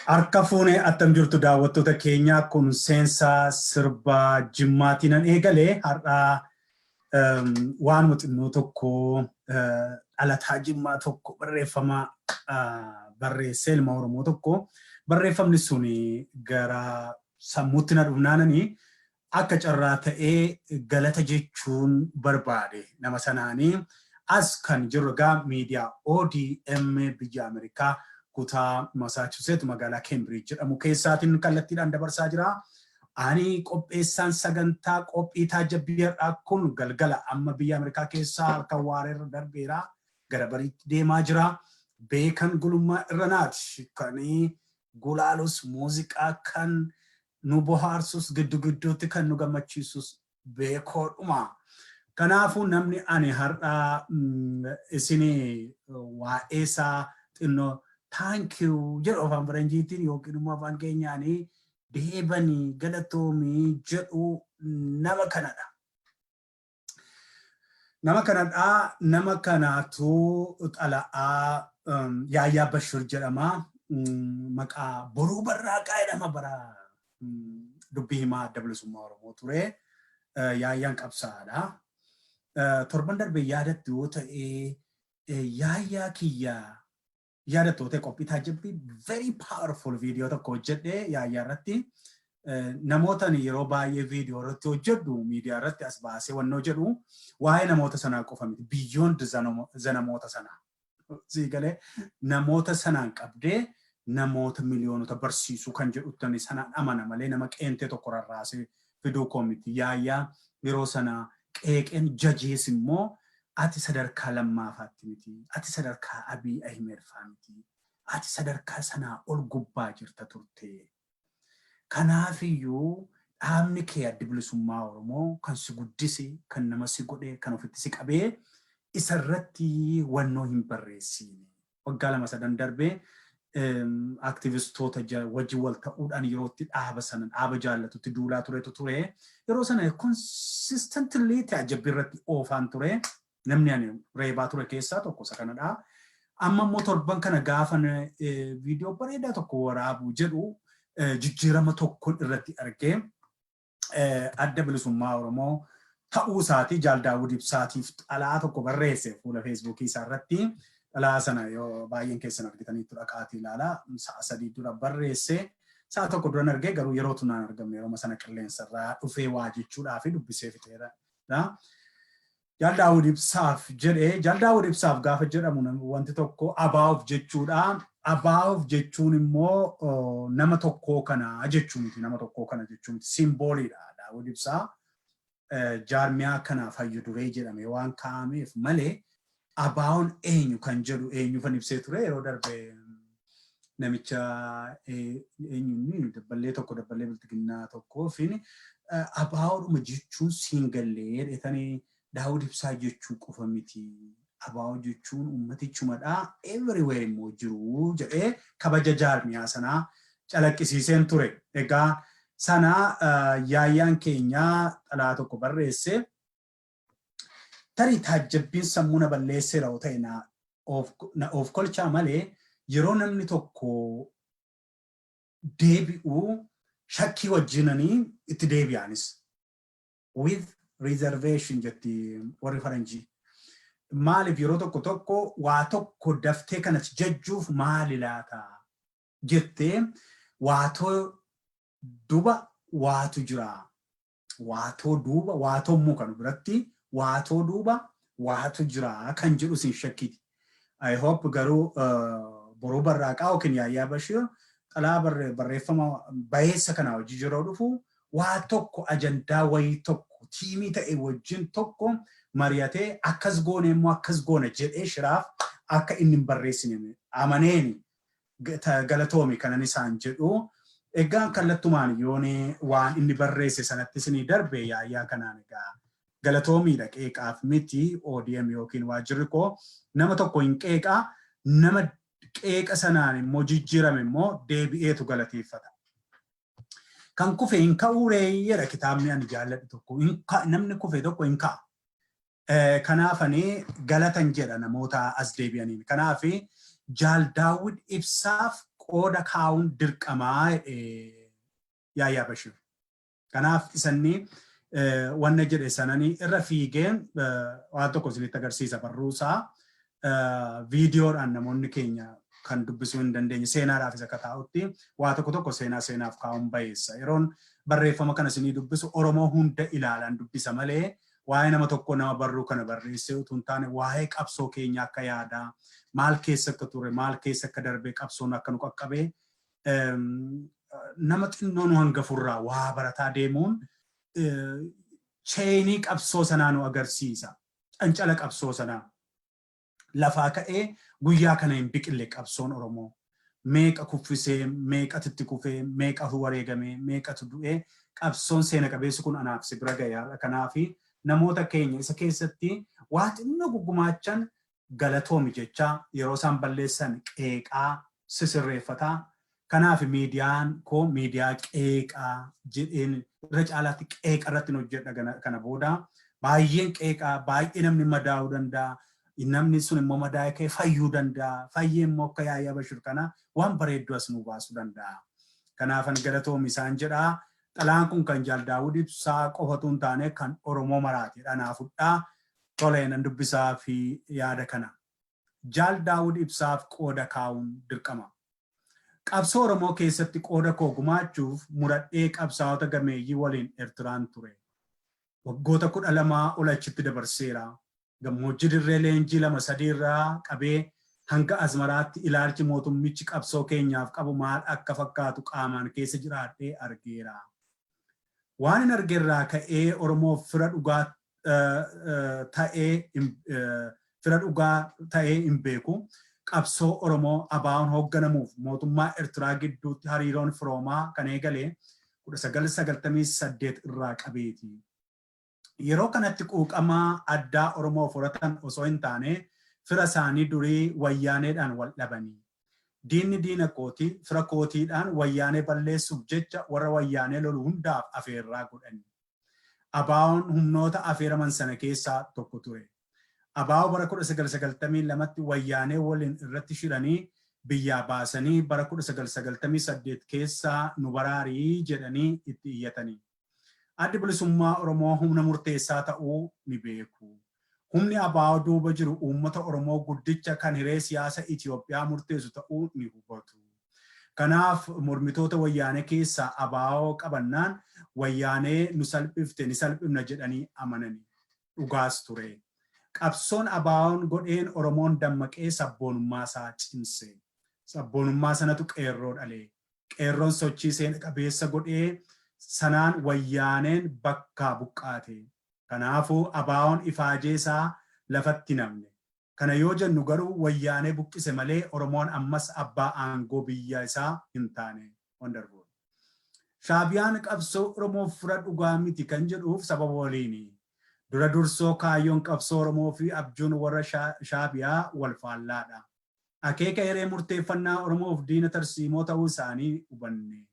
Harka fuunee, attam jirtu daawwattoota keenyaa? Kun seensaa sirbaa Jimmaatiin an eegalee. Har'aa waanuma xinnoo tokko, dhalataa Jimmaa tokko barreeffama barreessee, ilma Oromoo tokko, barreeffamni sun gara sammuutti na dhufnaananii akka carraa ta'ee galata jechuun barbaade nama sanaanii. As kan jirru egaa miidiyaa ODM biyya Ameerikaa, kutaa Masaachuseet, magaalaa Keembiriij jedhamu keessaatiin kallattiidhaan dabarsaa jira. Ani qopheessaan sagantaa qophii taajjabbii har'aa kun galgala amma biyya Ameerikaa keessaa halkan waareerra darbeera, gara bariitti deemaa jira. Beekan Gulummaa Irranaati. Kan gulaalus, muuziqaa kan nu bohaarsus, giddu gidduutti kan nu gammachiisus beekoodhuma. Kanaafuu namni ani har'a isin waa'ee isaa xinnoo "thank you" jedhu afaan faranjiitiin yookiin immoo afaan keenyaanii deebanii galatoomii jedhu nama kanadha. Nama kanadha. Nama kanaatu xala'aa Yaayyaa Bashir jedhama. Maqaa Boruu Barraaqaa jedhama, bara dubbii himaa Adda Bilisummaa Oromoo ture. Yaayyaan qabsaa'aadha. Torban darbe yaadattu yoo ta'e, yaayyaa kiyya yaadattu yoo ta'e, qophii taajjabbii very powerful viidiyoo tokko hojjedhe yaayyaa irratti. Namoota yeroo baay'ee viidiyoo irratti hojjedhu, miidiyaa irratti as baasee wannoo jedhu, waa'ee namoota sanaa qofa miti. Beyond namoota sanaa. Siigalee namoota sanaan qabdee namoota miliyoonota barsiisuu kan jedhuttani sanaan amana malee nama qeentee tokko rarraasee fiduu koo miti. Yaayyaa yeroo sana qeeqeen jajees immoo, ati sadarkaa lammaafaatti miti. Ati sadarkaa Abiy Ahmed faa miti. Ati sadarkaa sanaa ol gubbaa jirta turte. Kanaafiyyuu dhaabni kee Addi Bilisummaa Oromoo kan si guddise, kan nama si godhe, kan ofitti si qabee, isarratti wannoo hin barreessiine. Waggaa 2 3 darbee aktivistoota wajjin wal ta'uudhaan yeroo itti dhaaba sana, dhaaba jaallatutti duulaa turetu ture. Yeroo sana consistently taajjabbii irratti oofaan ture. Namni ani reebaa ture keessaa tokko isa kanadha. Amma immoo torban kana gaafa viidiyoo bareedaa tokko waraabuu jedhu jijjiirama tokko irratti argee, Adda Bilisummaa Oromoo ta'uu isaatii Jaal Daawud Ibsaatiif xalaa tokko barreesse fuula Feesbuukii isaa irratti. Xalaa sana yoo baay'een keessan argitaniitu, dhaqaatii ilaalaa. Sa'a 3 dura barreesse. Sa'a 1 duran argee, garuu yeroo tunaan argamne, yeroo sana qilleensa irraa dhufee waa jechuudhaa fi dubbisee fixeera. Jaal Daawud Ibsaaf jedhee, Jaal Daawud Ibsaaf gaafa jedhamu wanti tokko abaa'uuf jechuudha. Abaa'uuf jechuun immoo nama tokkoo kana jechuu miti. Nama tokkoo kana jechuu miti. Symboliidha Daawud Ibsaa. Jaarmiyaa kanaaf hayyu duree jedhame waan kaa'ameef malee abaa'oon eenyu kan jedhu eenyufan ibsee ture yeroo darbe, namicha eenyuun dabballee tokko, dabballee biltiginnaa tokkoo fi abaa'oodhuma jechuun siin gallee jedhetanii, Daawud Ibsaa jechuu qofa miti. Abaa'oo jechuun uummatichumadha. Everywhere immoo jiru jedhee kabaja jaarmiyaa sanaa calaqqisiiseen ture. Egaa sana yaayyaan keenya xalaa tokko barreesse. Tarii taajjabbiin sammuu na balleesseera yoo ta'e na of kolchaa malee, yeroo namni tokko deebi'u shakkii wajjinanii itti deebi'anis. With reservation jetti warri faranjii. Maaliif, yeroo tokko tokko waa tokko daftee kanas jajjuuf maali laata jettee, waatoo duba waatu jira. Waatoo duuba, waatoo immoo kan biratti waatoo duuba waatu jira kan jedhu sin shakkiti. I hope garuu Boruu Barraaqaa yookiin Yaayyaa Bashir xalaa barreeffama bayeessa kanaa hojii yeroo dhufu, waa tokko, ajandaa wayii tokko teamii ta'e wajjin tokko mari'atee, akkas goone immoo akkas goona jedhee shiraaf akka inni hin barreessine amaneeni galatoomi kanan isaan jedhu. Egaan kallattumaan yooni waan inni barreesse sanatti isinii darbe, yaayyaa kanaan egaa galatoomiidha. Qeeqaaf miti. ODM yookiin waajjirri koo nama tokko hin qeeqaa, nama qeeqa sanaan immoo jijjiirame immoo deebi'eetu galateeffata. Kan kufe hin ka'uu ree jedha kitaabni ani jaalladhu tokko. Namni kufe tokko hin ka'a. Kanaafani galatan jedha namoota as deebi'aniin. Kanaaf Jaal Daawud Ibsaaf qooda kaa'uun dirqamaa Yaayyaa Bashir. Kanaaf isanni wanna jedhe sananii irra fiigeen waan tokko isinitti agarsiisa. Barruusaa viidiyoodhaan namoonni keenya kan dubbisuu hin dandeenye seenaadhaafis akka taa'utti waa tokko tokko seenaa seenaaf kaa'uun bayeessa. Yeroon barreeffama kana isinii dubbisu Oromoo hunda ilaalan dubbisa malee waa'ee nama tokko nama barruu kana barreessee utuu hin taane, waa'ee qabsoo keenya akka yaadaa maal keessa akka ture, maal keessa akka darbee, qabsoon akka nu qaqqabee, nama xinnoo nu hangafurraa waa barataa deemuun chain qabsoo sanaa nu agarsiisa. Cancala qabsoo sanaa. Lafaa ka'ee guyyaa kana hin biqille qabsoon Oromoo. Meeqa kuffisee, meeqatu itti kufee, meeqatu wareegamee, meeqatu du'ee qabsoon seena qabeessi kun anaaf si bira ga'e har'a. Kanaafi namoota keenya isa keessatti waa xinnoo guggumaachan galatoomi jechaa, yeroo isaan balleessan qeeqaa sisirreeffataa. Kanaaf miidiyaan koo miidiyaa qeeqaa jedheen irra caalaatti qeeqa irratti hojjedha kana booda. Baay'een qeeqaa, baay'ee namni madaa'uu danda'a. Namni sun immoo madaa'ee ka'ee fayyuu danda'a. Fayyee immoo akka Yaayyaa Bashir kana waan bareedduu as nuu baasuu danda'a. Kanaafan galatoomi isaan jedhaa. Xalayaan kun kan Jaal Daawud Ibsaa qofatu hin taane, kan Oromoo maraati. Dhanaafudhaa. Tolee, nan dubbisaa fi yaada kana. Jaal Daawud Ibsaaf qooda kaa'uun dirqama. Qabsoo Oromoo keessatti qooda koo gumaachuuf muradhee qabsaa'ota gameeyyii waliin Eertiraan ture. Waggoota 12 ol achitti dabarseera. Gammoojjii dirree leenjii lama sadii irraa qabee hanga Asmaraatti ilaalchi mootummichi qabsoo keenyaaf qabu maal akka fakkaatu qaamaan keessa jiraadhee argeera. Waan hin argerraa ka'ee Oromoof fira dhugaa ta'ee hin beeku. Qabsoo Oromoo ABO'n hoogganamuuf mootummaa Eertiraa gidduutti hariiroon firoomaa kan eegale 1998 irraa qabeeti. Yeroo kanatti quuqamaa addaa Oromoof horatan osoo hin taane, fira isaanii durii Wayyaaneedhaan wal dhabanii. Diinni diina kooti, fira kootiidhaan Wayyaanee balleessuuf jecha warra Wayyaanee lolu hundaaf afeerraa godhani. ABO'n humnoota afeeraman sana keessaa tokko ture. ABO bara 1992tti Wayyaanee waliin irratti shiranii biyyaa baasanii, bara 1998 keessaa nu baraarii jedhanii itti iyyatanii. Addi Bilisummaa Oromoo humna murteessaa ta'uu ni beeku. Humni ABO duuba jiru uummata Oromoo guddicha kan hiree siyaasa Itoophiyaa murteessu ta'uu ni hubatu. Kanaaf mormitoota Wayyaanee keessaa ABO qabannaan Wayyaanee nu salphifte ni salphifna jedhanii amanani. Dhugaas ture. Qabsoon ABO'n godheen Oromoon dammaqee sabboonummaa isaa cimse. Sabboonummaa sanatu qeerroo dhale. Qeerroon sochii seena qabeessa godhee sanaan Wayyaaneen bakkaa buqqaate. Kanaafuu ABO'n ifaajee isaa lafatti namne. Kana yoo jennu garuu Wayyaanee buqqise malee Oromoon ammas abbaa aangoo biyya isaa hin taane. Wonderful. Shaabiyaan qabsoo Oromoof fira dhugaa miti kan jedhuuf sababa waliini. Dura dursoo kaayyoon qabsoo Oromoo fi abjuun warra Shaabiyaa wal faallaadha. Akeeka hiree murteeffannaa Oromoof diina tarsiimoo ta'uu isaanii hubanne.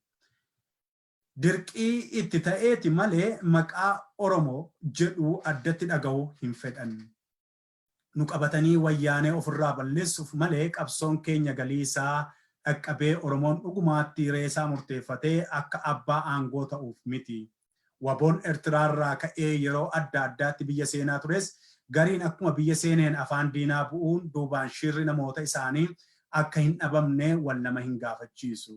Dirqii itti ta'eeti malee maqaa Oromoo jedhu addatti dhaga'uu hin fedhan. Nu qabatanii Wayyaanee ofirraa balleessuuf malee qabsoon keenya galii isaa dhaqqabee Oromoon dhugumaatti hiree isaa murteeffatee akka abbaa aangoo ta'uuf miti. WBO'n Eertiraarraa ka'ee yeroo adda addaatti biyya seenaa tures gariin akkuma biyya seeneen afaan diinaa bu'uun duubaan shirri namoota isaanii akka hin dhabamne wal nama hin gaafachiisu.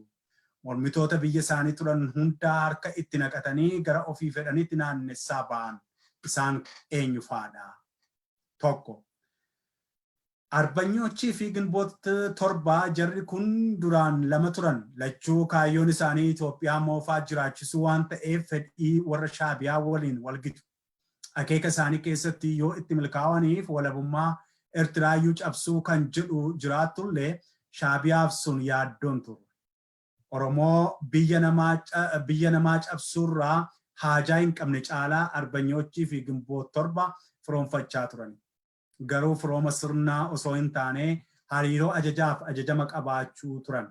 Mormitoota biyya isaanii turan hundaa harka itti naqatanii gara ofii fedhanitti naannessaa ba'an. Isaan eenyu faadha? Tokko. Arbanyochii fi Ginboot 7. Jarri kun duraan lama turan. Lachuu kaayyoon isaanii Itoophiyaa moofaa jiraachisuu waan ta'eef fedhii warra Shaabiyaa waliin walgitu. Akeeka isaanii keessatti yoo itti milkaa'aniif walabummaa Eertiraayyuu cabsuu kan jedhu jiraattullee, Shaabiyaaf sun yaaddoon turre. Oromoo biyya namaa cabsuurraa haajaa hin qabne caalaa Arbanyochii fi Ginboot 7 firoonfachaa turan. Garuu firooma sirnaa osoo hin taane hariiroo ajajaaf ajajama qabaachuu turan.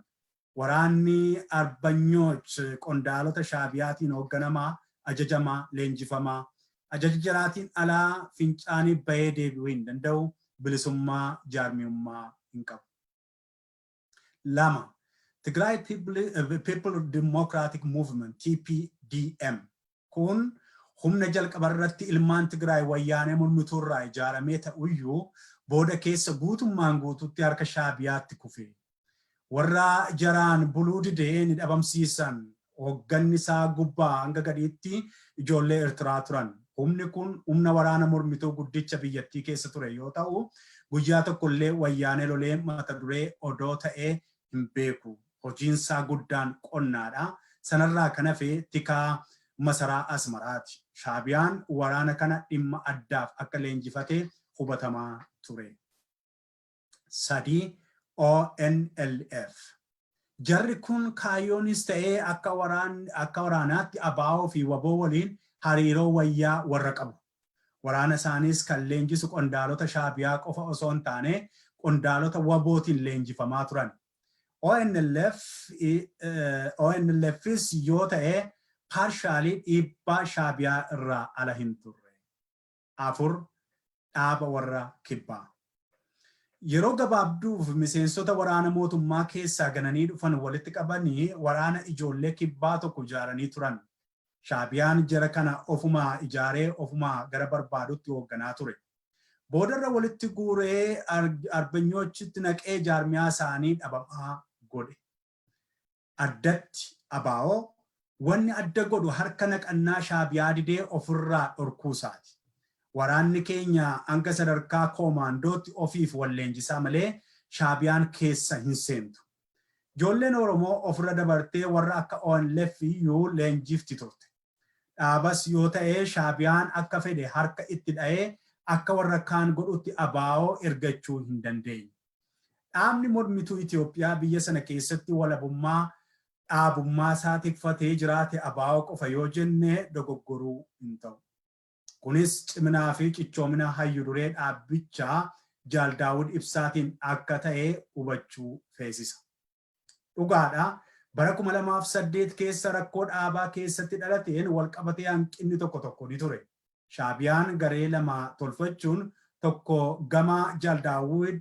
Waraanni Arbanyoch qondaalota Shaabiyaatiin hoogganamaa, ajajamaa, leenjifamaa. Ajaja jaraatiin alaa fincaanii bahee deebi'uu hin danda'u, bilisummaa jaarmiyummaa hin qabu. Lama. Tigray People Democratic Movement, TPDM, kun humna jalqaba irratti ilmaan Tigraay wayyaanee mormituurraa ijaaramee ta'uyyuu, booda keessa guutummaan guututti harka Shaabiyaatti kufe. Warra jaraan buluu didee ni dhabamsiisan. Hoogganni isaa gubbaa hanga gadiitti ijoollee Eertiraa turan. Humni kun humna waraana mormituu guddicha biyyattii keessa ture yoo ta'u, guyyaa tokkollee wayyaanee lolee mata duree odoo ta'ee hin beeku. Hojiinsaa guddaan qonnaadha. Sanarraa kan hafe tikaa masaraa Asmaraati. Shaabiyaan waraana kana dhimma addaaf akka leenjifate hubatamaa ture. 3, ONLF. Jarri kun kaayyoonis ta'ee akka waraanaatti ABO fi WBO waliin hariiroo wayyaa warra qabu. Waraana isaaniis kan leenjisu qondaalota Shaabiyaa qofa osoo hin taane, qondaalota WBOtiin leenjifamaa turan. ONLFis yoo ta'e partially dhiibbaa Shaabiyaa irraa ala hin turre. 4, dhaaba warra kibbaa. Yeroo gabaabduuf miseensota waraana mootummaa keessaa gananii dhufan walitti qabanii waraana ijoollee kibbaa tokko ijaaranii turan. Shaabiyaan jara kana ofumaa ijaaree ofumaa gara barbaadutti hoogganaa ture. Boodarra walitti guuree arbanyoochitti naqee jaarmiyaa isaanii dhabamaa godhe. Addatti ABO wanni adda godhu harka naqannaa Shaabiyaa didee ofirraa dhorkuusaati. Waraanni keenya hanga sadarkaa koomaandootti ofiif wal leenjisaa malee Shaabiyaan keessa hin seentu. Ijoolleen Oromoo ofirra dabartee warra akka ONLF iyyuu leenjifti turte. Dhaabas yoo ta'e, Shaabiyaan akka fedhe harka itti dha'ee akka warra kaan godhutti ABO ergachuu hin dandeenye. Dhaabni mormituu Itoophiyaa biyya sana keessatti walabummaa dhaabummaa isaa tikfatee jiraate ABO qofa yoo jenne dogoggoruu hin ta'u. Kunis ciminaa fi cichoomina hayyu duree dhaabbichaa Jaal Daawud Ibsaatiin akka ta'e hubachuu feesisa. Dhugaadha. Bara 2008 keessa rakkoo dhaabaa keessatti dhalateen walqabatee hanqinni tokko tokko ni ture. Shaabiyaan garee lama tolfachuun, tokko gama Jaal Daawud,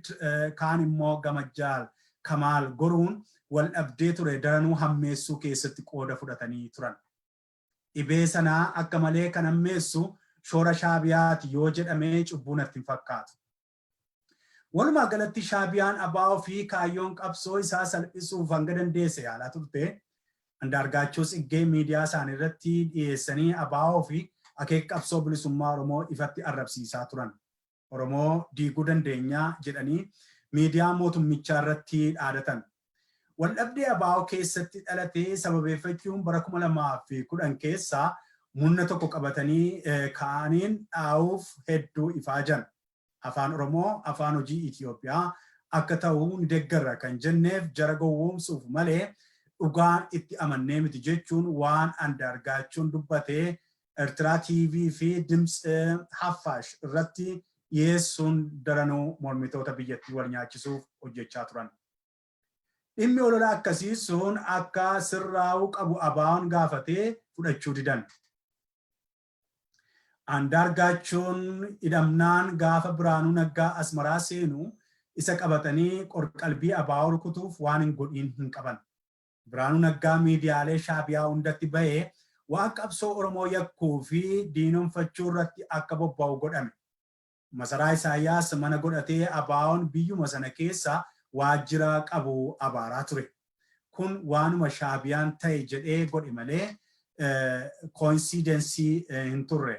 kaan immoo gama Jaal Kamaal goruun, wal dhabdee ture daranuu hammeessuu keessatti qooda fudhatanii turan. Dhibee sanaa akka malee kan hammeessu shoora Shaabiyaati yoo jedhamee cubbuu natti hin fakkaatu. Walumaa galatti Shaabiyaan ABO fi kaayyoon qabsoo isaa salphisuuf hanga dandeesse yaalaa turte. Andaargaachoo Tsiggee miidiyaa isaanii irratti dhiyeessanii ABO fi akeeka qabsoo bilisummaa Oromoo ifatti arrabsiisaa turan. Oromoo diiguu dandeenyaa jedhanii miidiyaa mootummichaa irratti dhaadatan. Waldhabdee ABO keessatti dhalatee sababeeffachuun bara 2010 keessa murna tokko qabatanii ka'aniin dhaa'uuf hedduu ifaajan. Afaan Oromoo afaan hojii Itoophiyaa akka ta'u ni deeggarra kan jenneef jara gowwoomsuuf malee dhugaan itti amannee miti jechuun waan Andaargaachuun dubbatee Eertiraa TV fi Dimtsi Haffaash irratti dhiyeessuun daranuu mormitoota biyyattii wal nyaachisuuf hojjechaa turan. Dhimmi olola akkasii sun akka sirraa'uu qabu ABO'n gaafatee fudhachuu didan. Andaargaachoon hidhamnaan gaafa Biraanuu Naggaa Asmaraa seenu isa qabatanii qorqalbii ABO rukutuuf waan hin godhiin hin qaban. Biraanuu Naggaa miidiyaalee Shaabiyaa hundatti bahee waan qabsoo Oromoo yakkuu fi diinonfachuu irratti akka bobba'u godhame. Masaraa Isaayyaas mana godhatee ABO'n biyyuma sana keessa waajjira qabu abaaraa ture. Kun waanuma Shaabiyaan ta'e jedhee godhe malee coincidence hin turre.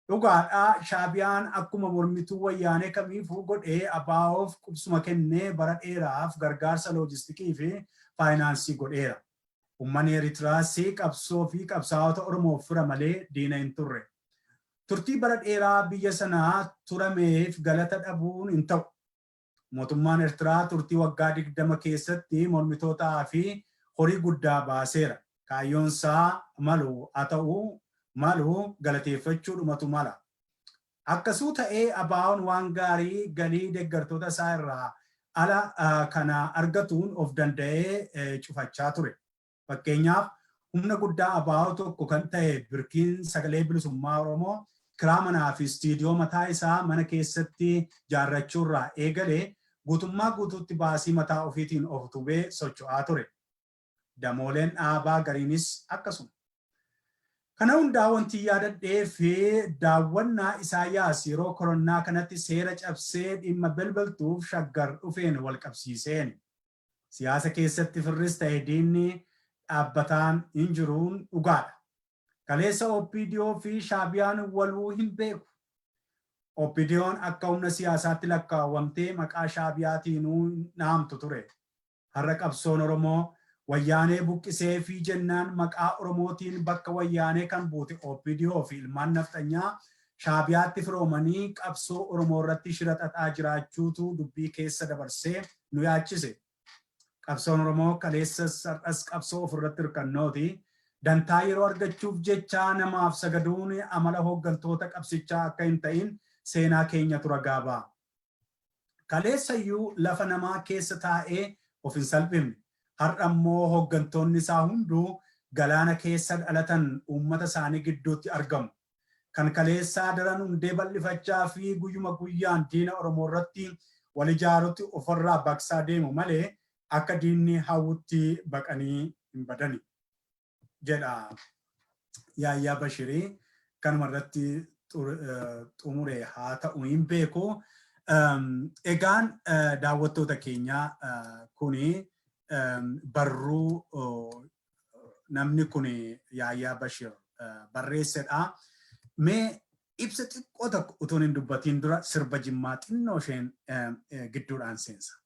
Dhugaadha, Shaabiyaan akkuma mormituu wayyaanee kamiifuu godhee ABO'f qubsuma kennee bara dheeraaf gargaarsa loojistikii fi faayinaansii godheera. Uummanni Eritiraas qabsoo fi qabsaa'ota Oromoof fira malee diina hin turre. Turtii bara dheeraa biyya sanaa turameef galata dhabuun hin ta'u. Mootummaan Eertiraa turtii waggaa 20 keessatti mormitootaa fi horii guddaa baaseera. Kaayyoon isaa malu haa ta'u malu galateeffachuudhumatu mala. Akkasuu ta'ee ABO'n waan gaarii galii deeggartoota isaa irraa ala kana argatuun of danda'ee cufachaa ture. Fakkeenyaaf, humna guddaa ABO tokko kan ta'e birkiin sagalee bilisummaa Oromoo kiraa manaa fi istiidiyoo mataa isaa mana keessatti jaarrachuurraa eegalee Guutummaa guutuutti baasii mataa ofiitiin of utubee socho'aa ture. Damooleen dhaabaa gariinis akkasuma. Kana hundaa wanti yaadadhee fi daawwannaa Isaayyaas yeroo koronnaa kanatti seera cabsee dhimma belbeltuuf Shaggar dhufeen wal qabsiiseen. Siyaasa keessatti firris ta'e diinni dhaabbataan hin jiruun dhugaadha. Kaleessa OPDO fi Shaabiyaan waluu hin beeku. OPDOn akka humna siyaasaatti lakkaawwamtee maqaa Shaabiyaatiinuu hin dhahamtu ture. Har'a qabsoon Oromoo Wayyaanee buqqisee fi jennaan maqaa Oromootiin bakka Wayyaanee kan buute OPDO fi ilmaan nafxanyaa Shaabiyaatti firoomanii qabsoo Oromoo irratti shira xaxaa jiraachuutu dubbii keessa dabarsee nu yaachise. Qabsoon Oromoo kaleessas har'as qabsoo ofirratti hirkannooti. Dantaa yeroo argachuuf jecha namaaf sagaduun amala hooggantoota qabsichaa akka hin ta'in seenaa keenyatu ragaa ba'a. Kaleessayyuu lafa namaa keessa taa'ee of hin salphifne. Har'a immoo hooggantoonni isaa hunduu galaana keessa dhalatan uummata isaanii gidduutti argamu. Kan kaleessaa daran hundee bal'ifachaa fi guyyuma guyyaan diina Oromoo irratti wal ijaarutti ofirraa baqsaa deemu malee akka diinni hawwutti baqanii hin badani. Jedha Yaayyaa Bashirii. Kanuma irratti xumure haa ta'u hin beeku. Egaan daawwattoota keenya, kuni barruu namni kun Yaayyaa Bashir barreessedha. Mee ibsa xiqqoo tokko utuun hin dubbatiin dura sirba Jimmaa xinnoo isheen gidduudhaan seensa.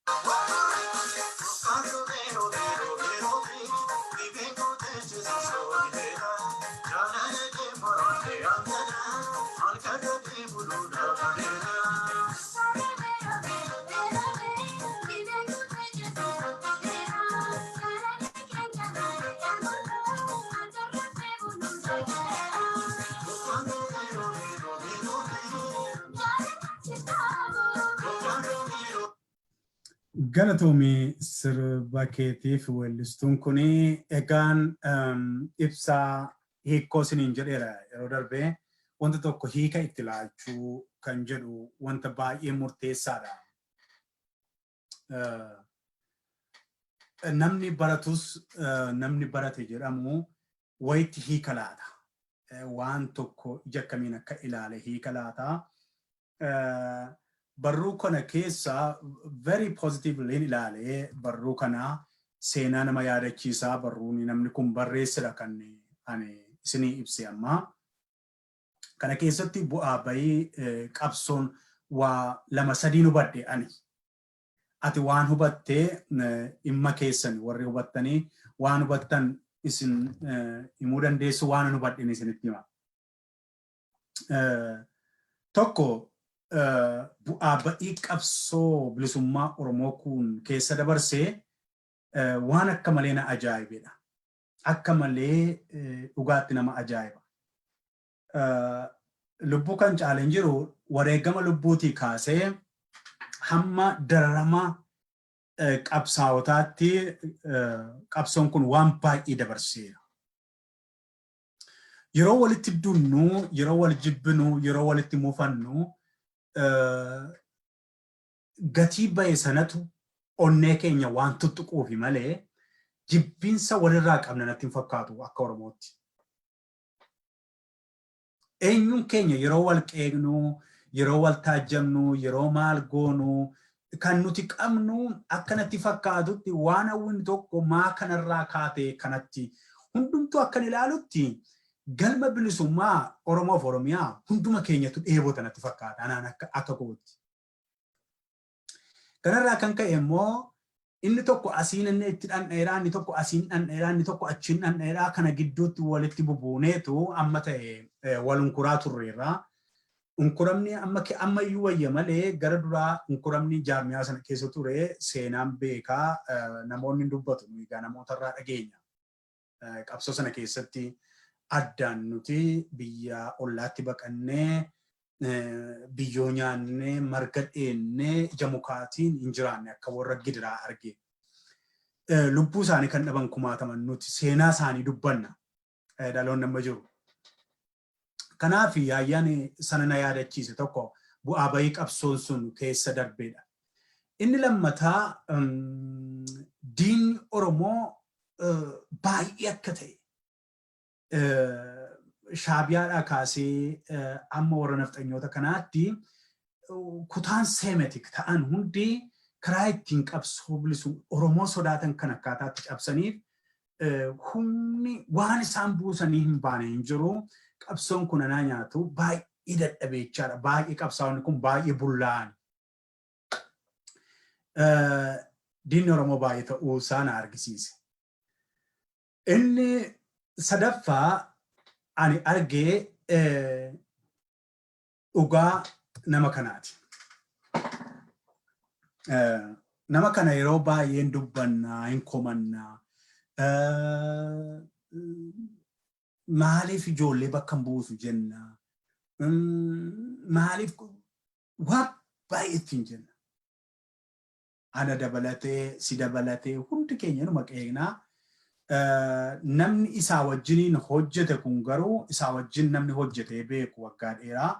Galatoomii sirba keetiif, weellistuun kun. Egaan ibsaa hiikkoo isiniin jedheera yeroo darbee, wanta tokko hiika itti laachuu kan jedhu wanta baay'ee murteessaadha. Namni baratus, namni barate jedhamu wayitti hiika laata. Waan tokko ija akkamiin akka ilaale hiika laata. Barruu kana keessa very positively ilaalee, barruu kana seenaa nama yaadachiisaa barruun namni kun barreessedha kan ani isinii ibse amma. Kana keessatti bu'aa bahii qabsoon waa lama sadiin hubadhe ani. Ati waan hubattee dhimma keessan, warri hubattanii waan hubattan isin himuu dandeessu, waan hubadhin isinitti hima. Tokko, bu'aa ba'ii qabsoo bilisummaa Oromoo kun keessa dabarsee waan akka malee na ajaa'ibedha. Akka malee dhugaatti nama ajaa'iba. Lubbuu kan caale hin jiru, wareegama lubbuutii kaasee hamma dararama qabsaa'otaatti qabsoon kun waan baay'ee dabarseera. Yeroo walitti dunnu, yeroo wal jibbinu, yeroo walitti mufannu, gatii bahe sanatu onnee keenya waan tuttuquufi malee jibbiinsa walirraa qabna natti hin fakkaatu akka Oromootti. Eenyuun keenya yeroo wal qeeqnu, yeroo wal taajjabnu, yeroo maal goonu, kan nuti qabnu akka natti fakkaatutti waan hawwinu tokko maa kanarraa kaate kanatti hundumtuu akkan ilaalutti galma bilisummaa Oromoof Oromiyaa hunduma keenyatu dheebota natti fakkaata anaan akka kootti. Kanarraa kan ka'e immoo inni tokko asiin inni itti dhandheeraa, inni tokko asiin dhandheeraa, inni tokko achiin dhandheeraa, kana gidduutti walitti bubuuneetu amma ta'e wal unkuraa turreerra. Unkuramni amma ammayyuu wayya malee gara duraa unkuramni jaarmiyaa sana keessa ture seenaan beekaa, namoonni hin dubbatu, egaa namootarraa dhageenya. Qabsoo sana keessatti addaan nuti biyya ollaatti baqannee biyyoo nyaannee, marga dheennee, ija mukaatiin hin jiraanne akka warra gidiraa arge. Lubbuu isaanii kan dhaban kumaataman, nuti seenaa isaanii dubbanna dhaloonni amma jiru. Kanaaf Yaayyaan sana na yaadachiise, tokko bu'aa bahii qabsoon sun keessa darbeedha. Inni lammataa, diinni Oromoo baay'ee akka ta'e, Shaabiyaadhaa kaasee amma warra nafxanyoota kanaatti, kutaan Semitic ta'an hundi karaa ittiin qabsoo bilisuu Oromoo sodaatan kan akkaataatti cabsaniif humni waan isaan buusanii hin baane hin jiru. Qabsoon kun anaa nyaatu baay'ee dadhabeechaadha. Baay'ee qabsaa'onni kun baay'ee bullaa'an. Diinni Oromoo baay'ee ta'uu isaa na argisiise. Inni sadaffaa ani argee dhugaa nama kanaati. Nama kana yeroo baay'een dubbannaa, hin komannaa. Maaliif ijoollee bakka hin buusu jenna? Maaliif waan baay'ee ittiin jenna? Ana dabalatee, si dabalatee, hundi keenya numa qeeqnaa. Namni isaa wajjiniin hojjete kun garuu, isaa wajjin namni hojjetee beeku waggaa dheeraa,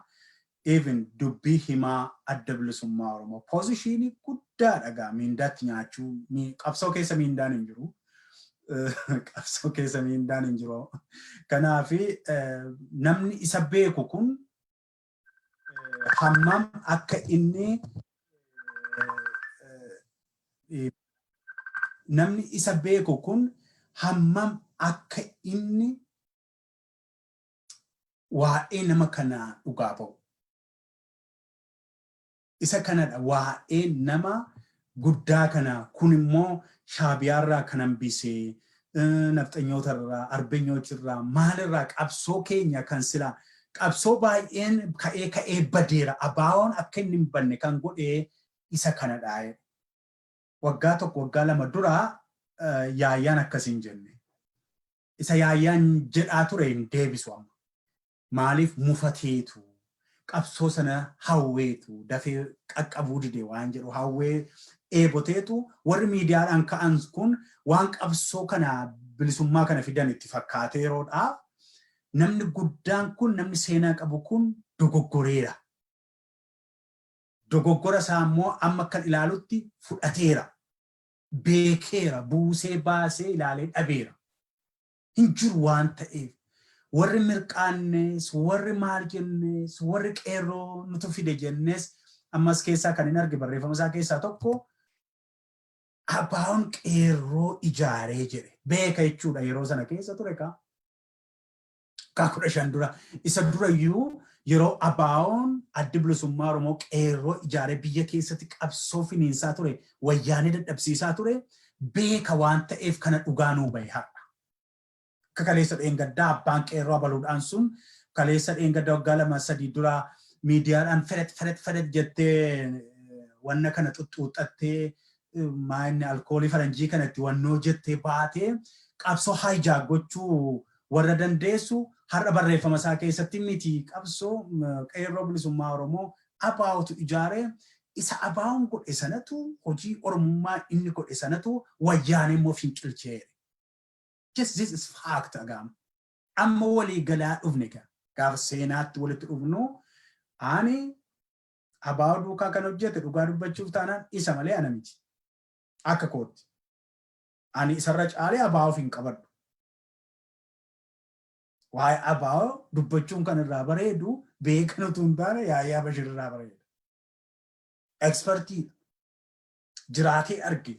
even dubbii himaa Adda Bilisummaa Oromoo position guddaadha gaa, miindaatti nyaachuu, qabsoo keessa miindaan hin jiru. Qabsoo keessa miindaan hin jiru. Kanaaf namni isa beeku kun hammam akka inni, namni isa beeku kun hammam akka inni waa'ee nama kanaa dhugaa ba'u. Isa kanadha waa'ee nama guddaa kanaa kun immoo Shaabiyaarraa kan hambisee, nafxanyootarraa, arbeenyootirraa, maalirraa qabsoo keenya kan silaa qabsoo baay'een ka'ee ka'ee badeera. Abaawoon akka inni hin banne kan godhee isa kanadha. Waggaa 1, waggaa 2 dura Yaayyaan akkasiin jenne. Isa Yaayyaan jedhaa ture hin deebisu amma. Maaliif mufateetu, qabsoo sana hawweetu dafee qaqqabuu dide waan jedhu hawwee dheeboteetu, warri miidiyaadhaan ka'an kun waan qabsoo kana bilisummaa kana fidan itti fakkaatee yeroodhaaf, namni guddaan kun, namni seenaa qabu kun dogoggoreera. Dogoggora isaa immoo amma akkan ilaalutti fudhateera. Beekeera, buusee baasee ilaalee dhabeera. Hin jiru waan ta'eef warri mirqaannes, warri maal jennes, warri qeerroo nutu fide jennes, ammas keessaa kan hin arge barreeffama isaa keessaa tokko abaa'oon qeerroo ijaaree jedhe, beeka jechuudha. Yeroo sana keessa ture kaa. Waggaa 15 dura, isa durayyuu, yeroo abaa'oon Addi Bilisummaa Oromoo qeerroo ijaaree biyya keessatti qabsoo finiinsaa ture, wayyaanee dadhabsiisaa ture, beeka waan ta'eef kana dhugaa nuu bahe har'a. Akka kaleessa dheengaddaa abbaan qeerroo abaluudhaan sun, kaleessa dheengaddaa waggaa 2 3 dura miidiyaadhaan fedhet fedhet fedhet jettee, wanna kana xuxxuuxxattee, maayinni alkoolii faranjii kanatti wannoo jettee baatee qabsoo hijack gochuu warra dandeessu, har'a barreeffama isaa keessatti miti, qabsoo qeerroo bilisummaa Oromoo abaa'otu ijaaree, isa abaa'oon godhe sanatu, hojii Oromummaa inni godhe sanatu wayyaanee immoo finqilchee. Just this is fact agaam. Amma walii galaa dhufne gaafa seenaatti walitti dhufnu, ani abaa'oo duukaa kan hojjete dhugaa dubbachuuf taanaan isa malee ana miti. Akka kootti. Ani isarra caalee abaa'oof hin qabadhu. Waa'ee abaa'oo dubbachuun kan irraa bareedu beekan utuu hin taane Yaayyaa Bashir irraa bareeda. Expertiidha. Jiraatee arge.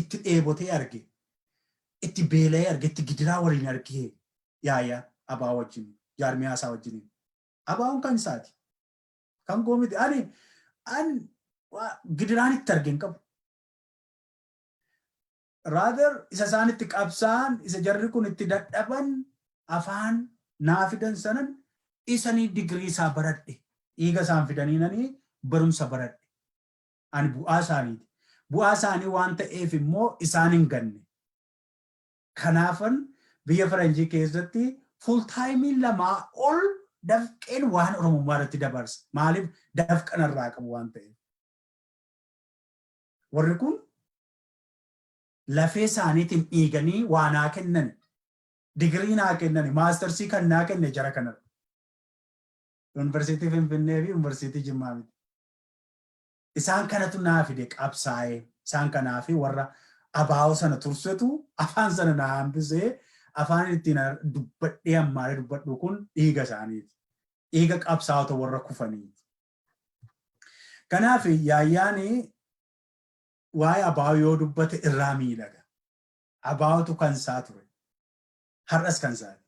Itti dheebotee arge. Itti beela'ee arge. Itti gidiraa waliin argee Yaayyaa abaa'oo wajjin, jaarmiyaa isaa wajjin. Abaa'oon kan isaati. Kan koo miti. Ani gidiraan itti arge hin qabu. Rather isa isaan itti qabsaa'an, isa jarri kun itti dadhaban, afaan naa fidan sanan isanii digirii isaa baradhe. Dhiiga isaan fidanii nanii barumsa baradhe. Ani bu'aa isaaniiti. Bu'aa isaanii waan ta'eef immoo isaan hin ganne. Kanaafan biyya faranjii keessatti full time 2 ol dafqeen waan Oromummaa irratti dabarsa. Maaliif? Dafqanarraa qabu waan ta'eef. Warri kun lafee isaaniitiin dhiiganii waa naa kennan. Digirii naa kennan, mastersii kan naa kenne jara kanadha. Yuunivarsiitii Finfinnee fi Yuunivarsiitii Jimmaa miti. Isaan kanatu naa fide qabsaa'ee, isaan kanaa fi warra abaa'oo sana tursetu afaan sana naa hambisee. Afaan ittiin dubbadhee ammaalee dubbadhu kun dhiiga isaaniiti. Dhiiga qabsaa'ota warra kufaniiti. Kanaaf Yaayyaan waa'ee abaa'oo yoo dubbate irraa miidhaga. Abaa'otu kan isaa ture. Har'as kan isaati.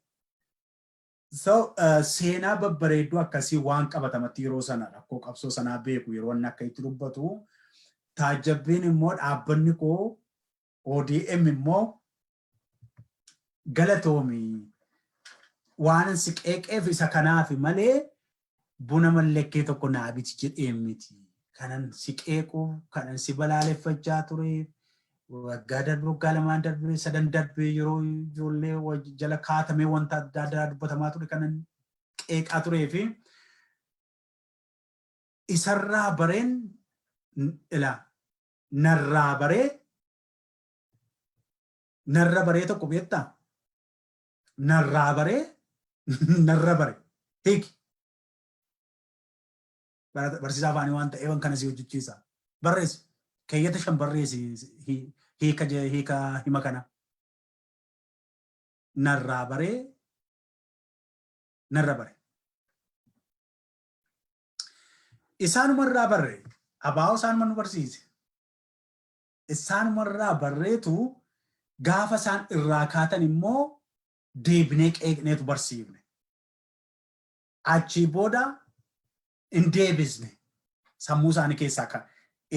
So seenaa babbareedduu akkasii waan qabatamatti yeroo sana rakkoo qabsoo sanaa beeku yeroo inni akka itti dubbatu, taajjabbiin immoo dhaabbanni koo ODM immoo galatoomi, waan si qeeqeef isa kanaaf malee buna mallekkee tokko naa biti jedhee miti. Kanan si qeequuf, kanan si balaaleffachaa ture, waggaa darbe, waggaa 2n darbe, sadan darbe, yeroo ijoollee jala kaatamee wanta adda addaa dubbatamaa ture kanan qeeqaa turee fi isarraa bareen ila narraa baree narra baree tokko beektaa, narraa baree narra bare hiiki. Barsiisaa afaanii waan ta'eef kana si hojjechiisa. Barreessi. Keeyyata 5 barreessi hiika hima kana. Narraa baree narra bare. Isaanumarraa barre, abaa'oo isaanuma nu barsiise. Isaanumarraa barreetu gaafa isaan irraa kaatan immoo deebinee qeeqneetu barsiifne. Achii booda hin deebisne, sammuu isaanii keessaa kan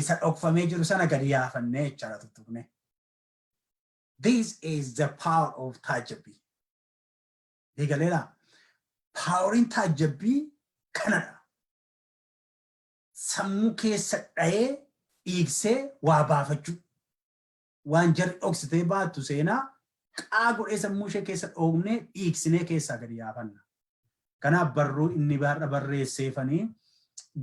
isa dhokfamee jiru sana gadi yaafannee jechaadha, tuttuqne. This is the power of taajjabbii. Eegaleera. Poweriin taajjabbii kanadha. Sammuu keessa dha'ee dhiigsee waa baafachuu. Waan jarri dhoksitee baattu seenaa qaa godhee sammuu ishee keessa dhoofnee dhiigsinee keessaa gadi yaafanna. Kanaaf barruu inni har'a barreesseefanii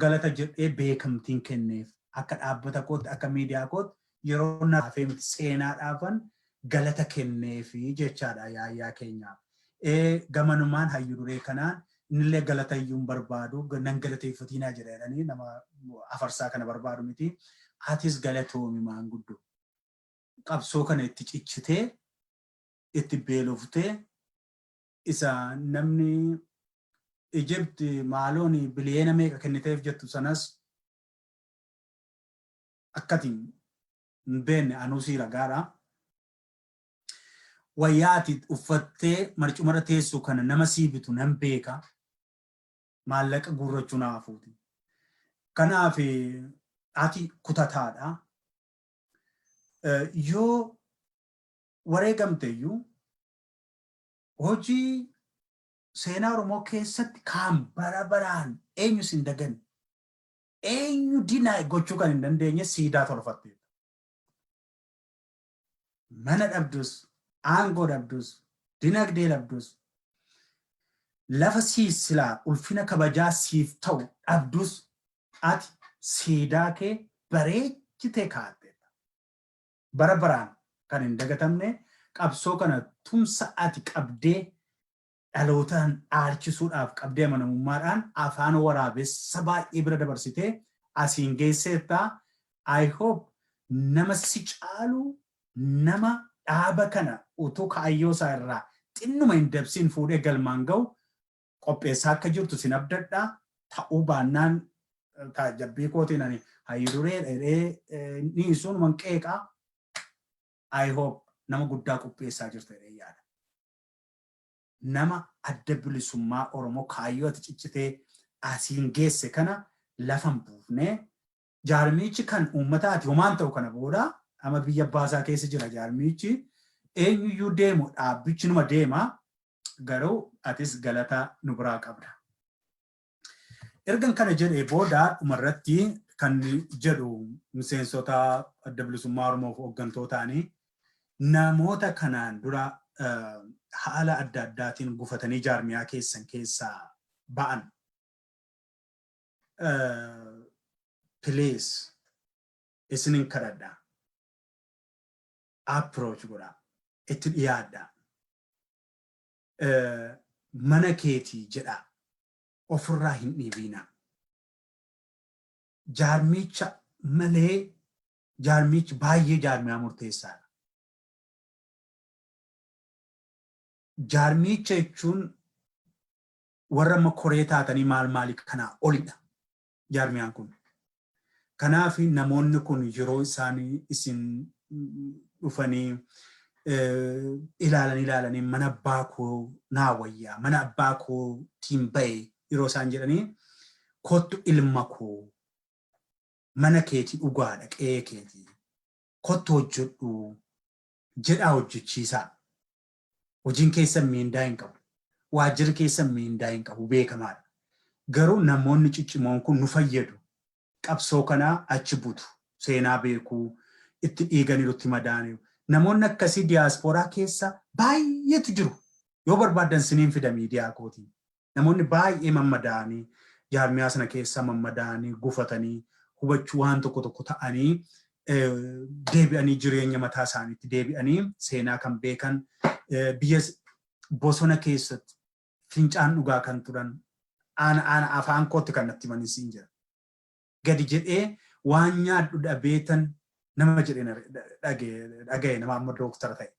galata jedhee beekamtiin kenneef, akka dhaabbata kootti, akka miidiyaa kootti, yeroo naafee miti, seenaadhaafan galata kenneefi jechaadha Yaayyaa keenyaaf. Gamanumaan hayyu duree kanaan innillee galata iyyuu hin barbaadu, nan galateeffatiinaa jedha jedhanii nama afarsaa kana barbaadu miti. Atis galatoomi maanguddoo. Qabsoo kana itti cichitee, itti beeloftee, isa namni Ijipti maaloon biliyeena meeqa kenniteef jettu sanas akkatiin hin beekne anuu sii ragaadha. Wayyaa ati uffattee marcumarra teessu kana nama sii bitu nan beeka. Maallaqa guurrachuu naafuuti. Kanaaf ati kutataadha. Yoo wareegamte iyyuu hojii seenaa Oromoo keessatti kan bara baraan eenyu sin dagan, eenyu dinaa gochuu kan hin dandeenye siidaa tolfatteetta. Mana dhabdus, aangoo dhabdus, dinagdee dhabdus, lafa siif silaa ulfina kabajaa siif ta'u dhabdus, ati siidaa kee bareechitee kaa'atteetta. Bara baraan kan hin dagatamne qabsoo kana tumsa ati qabdee dhalootaan dhaalchisuudhaaf qabdee amanamummaadhaan afaan waraabessa baay'ee bira dabarsitee asiin geesseetta. I hope nama si caalu, nama dhaaba kana utuu kaayyoo isaa irraa xinnuma hin dabsiin fuudhee galmaan ga'u qopheessaa akka jirtu sin abdadha. Ta'uu baannaan taajjabbii kootiin ani hayyu duree dheeree ni sun qeeqaa. I hope nama guddaa qopheessaa jirta jedhee yaada. Nama Adda Bilisummaa Oromoo kaayyoo ati ciccitee asiin geesse kana lafan buufnee, jaarmiichi kan uummataati homaan ta'u kana booda amma biyya baasaa keessa jira jaarmiichi, eenyuyyuu deemu dhaabbichi numa deema, garuu atis galata nu biraa qabda. Ergan kana jedhee booda dhumarratti kan jedhu miseensota Adda Bilisummaa Oromoof hooggantootaanii namoota kanaan dura haala adda addaatiin gufatanii jaarmiyaa keessan keessaa ba'an. Please, isinin kadhadha. Approach godha. Itti dhiyaadha. Mana keetii jedha. Ofirraa hin dhiibiina. Jaarmicha Malee jaarmichi baay'ee jaarmiyaa murteessaadha. Jaarmicha jechuun warra amma koree taatanii maal maalii kanaa olidha jaarmiyaan kun. Kanaaf namoonni kun yeroo isaan isin dhufanii ilaalanii ilaalanii, "Mana abbaa koo naa wayyaa, mana abbaa kootiin ba'e," yeroo isaan jedhanii, "Kottu ilma koo, mana keetii dhugaadha, qe'ee keetii kottu hojjedhu," jedhaa hojjechiisaa. Hojiin keessan miindaa hin qabu. Waajjirri keessan miindaa hin qabu, beekamaadha. Garuu namoonni ciccimoon kun nu fayyadu. Qabsoo kanaa achi butu. Seenaa beekuu, itti dhiiganiiru, itti madaaniiru. Namoonni akkasii diyaaspooraa keessa baay'eetu jiru. Yoo barbaaddan siniin fida miidiyaa kootiin. Namoonni baay'ee mammadaa'anii, jaarmiyaa sana keessa mammadaa'anii, gufatanii, hubachuu waan tokko tokko ta'anii, deebi'anii jireenya mataa isaaniitti deebi'anii, seenaa kan beekan, biyya bosona keessatti fincaan dhugaa kan turan, aana aana afaan kootti kan natti himanis hin jira. "Gadi jedhee waan nyaadhu dhabeetan," nama jedhee dhagaye, nama amma dooktara ta'e.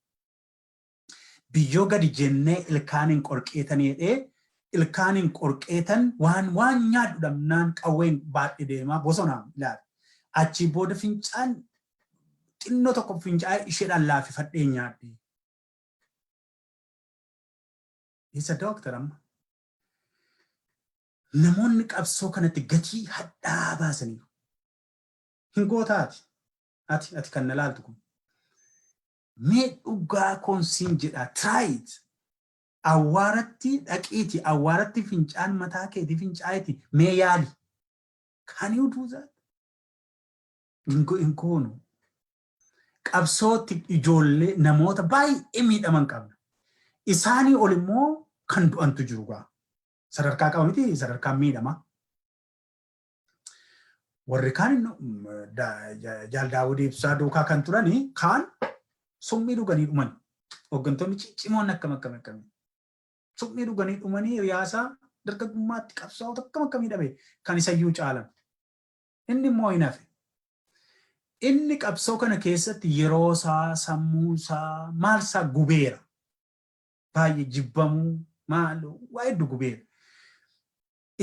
"Biyyoo gadi jennee ilkaaniin qorqeetan," jedhee, "ilkaaniin qorqeetan waan nyaadhu dhabnaan qawween baadhee deemaa bosonaan ilaala. Achii booda fincaan xinnoo tokko fincaa'ee isheedhaan laaffifadhee nyaadhe." Isa dooktara amma. Namoonni qabsoo kanatti gatii hadhaa baasaniiru. Hin gootaati. Ati kan na laaltu kun. Mee dhugaa koon siin jedhaa, try it. Awwaaratti dhaqiiti, awwaaratti fincaan mataa keetii fincaa'eeti mee yaali. Can you do that? Hin goonu. Qabsootti ijoollee namoota baay'ee miidhaman qabna. Isaanii ol immoo kan du'antu jiru gaa. Sadarkaa qaba miti, sadarkaan miidhama. Warri kaan Jaal Daawud Ibsaa duukaa kan turanii kaan summii dhuganii dhuman. Hooggantoonni ciccimoon akkam akkam akkamii. Summii dhuganii dhumanii, riyaasaa dargaggummaatti qabsaa'ota akkam akkamii dhabe kan isayyuu caalan. Inni immoo hin hafe. Inni qabsoo kana keessatti yeroo isaa, sammuu isaa, maal isaa gubeera. Baay'ee jibbamuu, maal waa hedduu gubeera.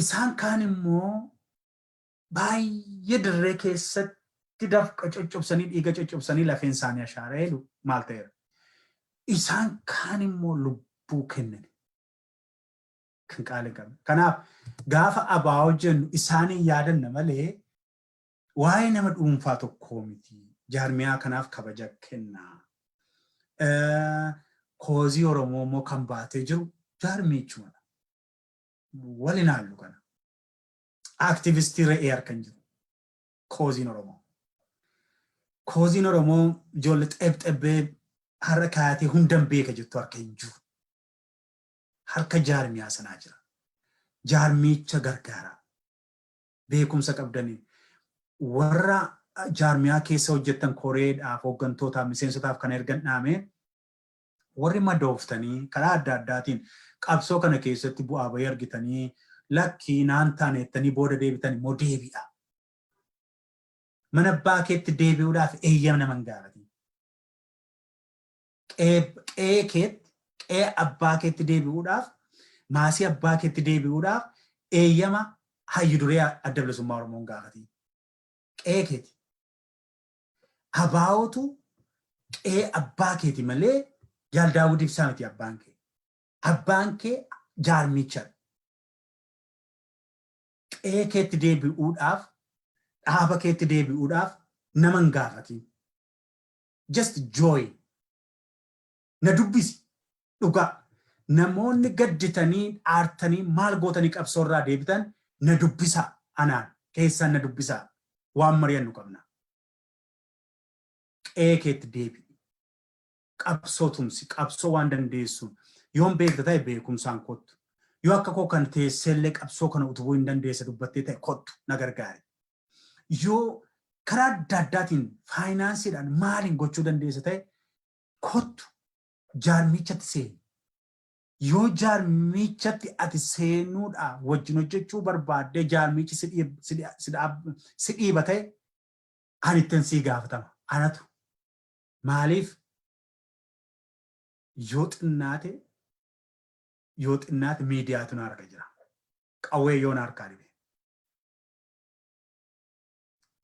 Isaan kaan immoo baay'ee dirree keessatti dafqa coccobsanii, dhiiga coccobsanii, lafeen isaanii ashaaree maal ta'eera. Isaan kaan immoo lubbuu kennan. Kan qaalii qabne. Kanaaf gaafa ABO jennu isaanii yaadanna malee waa'ee nama dhuunfaa tokkoo miti. Jaarmiyaa kanaaf kabaja kennaa. Cause Oromoo immoo kan baatee jiru jaarmiichumadha. Waliin haallu kana. Aktivistii re'ee harka hin jiru. Causeiin Oromoo. Causeiin Oromoo ijoollee xeebxebbee har'a kaayatee hundan beeka jettu harka hin jiru. Harka jaarmiyaa sanaa jira. Jaarmiicha gargaara. Beekumsa qabdanii. Warra jaarmiyaa keessa hojjettan, koreedhaaf, hooggantootaaf, miseensotaaf kan ergan dhaame, warri madooftanii karaa adda addaatiin qabsoo kana keessatti bu'aa bahii argitanii, lakkii naan taanettanii booda deebitan immoo deebi'a. Mana abbaa keetti deebi'uudhaaf eeyyama nama hin gaafatin. Qe'ee keetti, qe'ee abbaa keetti deebi'uudhaaf, maasii abbaa keetti deebi'uudhaaf eeyyama hayyu duree Adda Bilisummaa Oromoo hin gaafatin. Qe'ee keeti. ABOtu qe'ee abbaa keeti malee Jaal Daawud Ibsaa miti abbaan kee. Abbaan kee jaarmichadha. Qe'ee keetti deebi'uudhaaf, dhaaba keetti deebi'uudhaaf nama hin gaafatin. Just join. Na dubbisi. Dhugaa. Namoonni gadditanii, aartanii, maal gootanii qabsoorraa deebitan na dubbisaa, anaan keessaan na dubbisaa, waan mari'annu qabna. Qe'ee keetti deebi'i. Qabsoo tumsi, qabsoo waan dandeessuun. Yoon beekta ta'e beekumsaan kottu. Yoo akka koo kan teesseellee qabsoo kana utubuu hin dandeessa dubbattee ta'e, kottu na gargaari. Yoo karaa adda addaatiin faayinaansiidhaan maaliin gochuu dandeessa ta'e, kottu jaarmichatti seeni. Yoo jaarmichatti ati seenuudha wajjin hojjechuu barbaaddee jaarmichi si dhiiba ta'e Ani ittiin sii gaafatama. Anatu maaliif yoo xinnaate miidiyaatu na harka jira. Qawwee yoo na harkaa dhibe.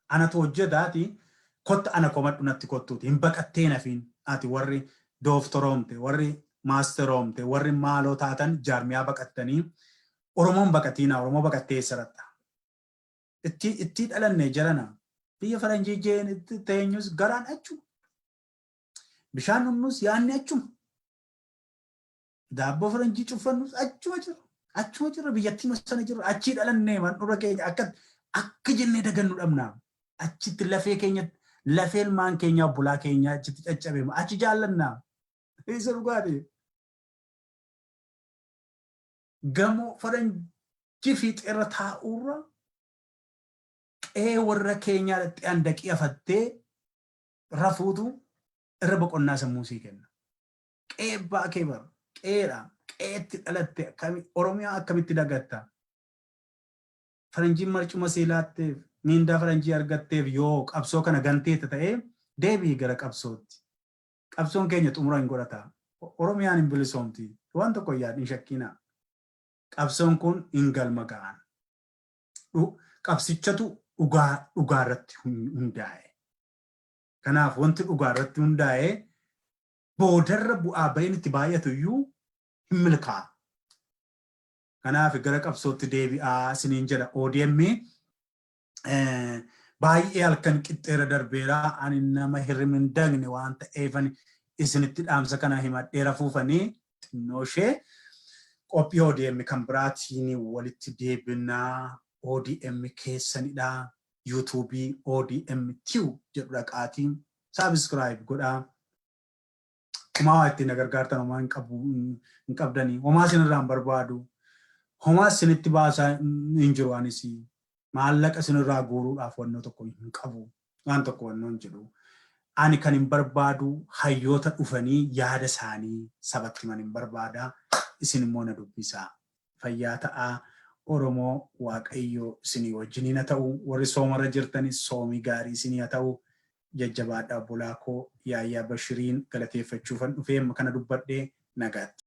Anatu hojjetaati, kotta ana komadhu, natti kottuuti. Hin baqattee nafiin ati warri dooftoroomte, warri maasteroomte, warri maaloo taatan jaarmiyaa baqattanii Oromoon baqatiina. Oromoo baqattee eessa? Itti dhalanne jarana, biyya faranjii jeen itti teenyus garaan achuma. Bishaan dhugnus yaadni achuma. Daabboo faranjii cuffannus achuma jira. Achuma jira, biyyattii sana jira. Achii dhalannee mandhura keenya akka jennee dagannu dhabna. Achitti lafee keenya, lafee ilmaan keenya, obbolaa keenya achitti caccabe, achi jaallanna. Isa dhugaati. Gamoo faranjii fiixeerra taa'uurra qe'ee warra keenyaa dhaqxee handaqii afattee rafuutu irra boqonnaa sammuu sii kenna. Qe'ee abbaa kee bara qe'eedha. Qe'eetti dhalatte Oromiyaa akkamitti dagatta? Faranjiin marcuma sii laatteef, miindaa faranjii argatteef yoo qabsoo kana ganteetta ta'ee, deebi'i gara qabsootti. Qabsoon keenya xumura hin godhata. Oromiyaan hin bilisoomti. Waan tokko yaadin, hin shakkiina. Qabsoon kun hin galma ga'an. Qabsichatu dhugaa irratti hundaa'e. Kanaaf wanti dhugaa irratti hundaa'e boodarra bu'aa bahin itti baay'atu iyyuu hin milkaa'a. Kanaaf gara qabsootti deebi'aa isiniin jedha. ODM baay'ee halkan qixxeera darbeera. Ani nama hirribni hin dagne waan ta'eefan isinitti dhaamsa kana himadheera. Fuufanii xinnoo ishee qophii ODM kan biraatiin walitti deebinaa. ODM keessanidha. YouTube ODM Tube jedhu dhaqaatiin subscribe godhaa. Homaa waa ittiin na gargaartan homaa hin qabu, hin qabdanii. Homaa isinirraa hin barbaadu. Homaa isinitti baasaa hin jiru anis. Maallaqa isinirraa guuruudhaaf wannoo tokko hin qabu. Waan tokko wannoo hin jedhu. Ani kan hin barbaadu hayyoota dhufanii yaada isaanii sabatti himan hin barbaada. Isin immoo na dubbisaa. Fayyaa ta'aa. Oromoo, Waaqayyo isinii wajjiniin haa ta'u. Warri soomarra jirtanis soomii gaarii isinii haa ta'u. Jajjabaadhaa, obbolaa koo. Yaayyaa Bashiriin galateeffachuufan dhufee amma kana dubbadhee, nagaatti.